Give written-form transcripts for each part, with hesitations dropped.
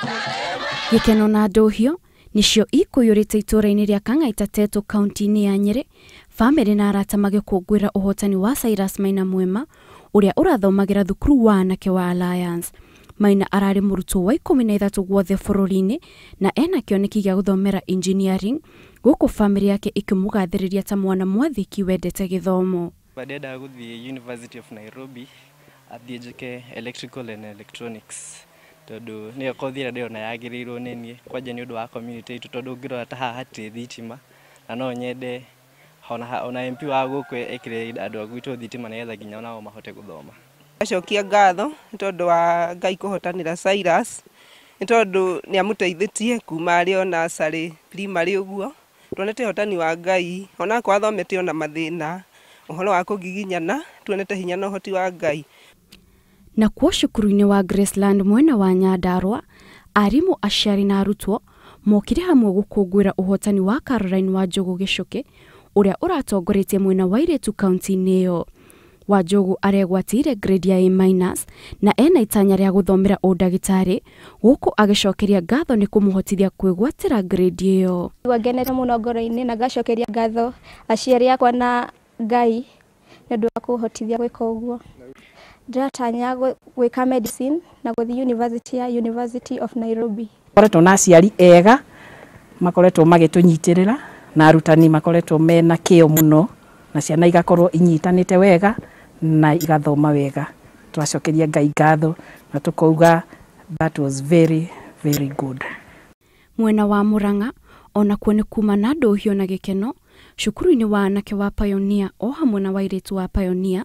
Gĩkeno na ndũhio nĩcio ikũiyũrĩte itũũra-inĩ rĩa Kang'aita Tetu kaunti-inĩ ya Nyĩrĩ, bamĩrĩ na arata magĩkũngũĩra ũhotani wa Cyrus Maina Mwema ũrĩa ũrathomagĩra thukuru wa anake wa Alliance. Maina ararĩ mũrutwo wa 13 guothe bũrũri-inĩ na ena kĩoneki gĩa gũthomera engineering, gũkũ bamĩrĩ yake ĩkĩmũgathĩrĩria ta mwana mwathĩki wendete gĩthomo. Ndendaga gũthiĩ University of Nairobi athiĩ njĩke electrical and electronics tondũ nĩyo kothi ĩrĩa ndĩrona yagĩrĩirwo nĩ niĩ, kwanja nĩ ũndũ wa community itũ tondũ ũngĩrora ta haha hatirĩ thitima na no nyende ona MP wa gũkũ ekĩre andũ a gwitũ thitima nĩgetha nginya onao mahote gũthoma. Acokia ngatho nĩ tondũ wa Ngai kũhotanĩra Cyrus, nĩ tondũ nĩ amũteithĩtie kuma arĩ o nursery, primary ũguo, tuonete ũhotani wa Ngai onakorwo athomete ona mathĩna, ũhoro wa kũgiginyana, tuonete hinya na ũhoti wa Ngai. Nakuo cukuru-inĩ wa Graceland mwena wa Nyandarua, arimũ, aciari na arutwo mokire hamwe gũkũngũĩra ũhotani wa Caroline Wanjũgũ Gĩchũkĩ ũrĩa ũratongoretie mwena wa airĩtu kaunti-inĩ ĩyo. Wanjũgũ aregwatĩire grade ya A- na ena itanya rĩa gũthomera ũndagĩtarĩ, gũkũ agĩcokeria ngatho nĩ kũmũhotithia kwĩgwatĩra grade ĩyo. Ngenete mũno ngoro-inĩ na ngacokeria ngatho aciari akwa na Ngai nĩ ũndũ wa kũhotithia gwĩka ũguo. Ndĩratanya gwĩka medicine na gũthiĩ university ya University of Nairobi. Makoretwo na aciari ega makoretwo magĩtũnyitĩrĩra na arutani makoretwo mena kĩo mũno na ciana igakorwo inyitanĩte wega na igathoma wega. Twacokeria Ngai ngatho na tũkauga that was very very good. Mwena wa Murang'a onakuo nĩ kuma na ndũhio na gĩkeno cukuru-inĩ wa anake wa Pioneer o hamwe na wa airĩtu wa Pioneer,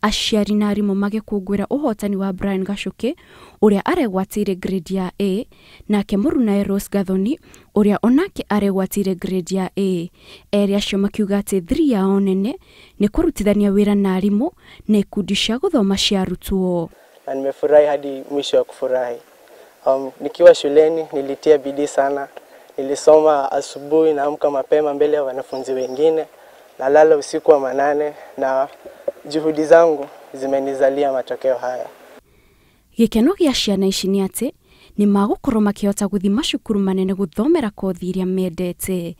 aciari na arimũ magĩkũngũĩra ũhotani wa Brian Gachũkĩ ũrĩa aregwatĩire grade ya A, nake mũrunae Rose Gathoni ũrĩa onake aregwatĩire grade ya A. Erĩ acio makiuga atĩ thiri yao nene nĩ kũrutithania wĩra na arimũ na ikundi cia gũthoma cia arutwo. Na nimefurahi hadi mwisho wa kufurahi. Nikiwa shuleni nilitia bidii sana. Nilisoma asubuhi, naamka mapema mbele ya wanafunzi wengine, nalala usiku wa manane, na juhudi zangu zimenizalia matokeo haya. Gĩkeno gĩa ciana ici nĩ atĩ nĩ magũkorwo makĩhota gũthiĩ macukuru manene gũthomera kothi iria mendete.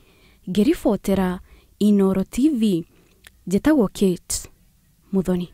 Ngĩribotera Inooro TV, njĩtagwo Kate Muthoni.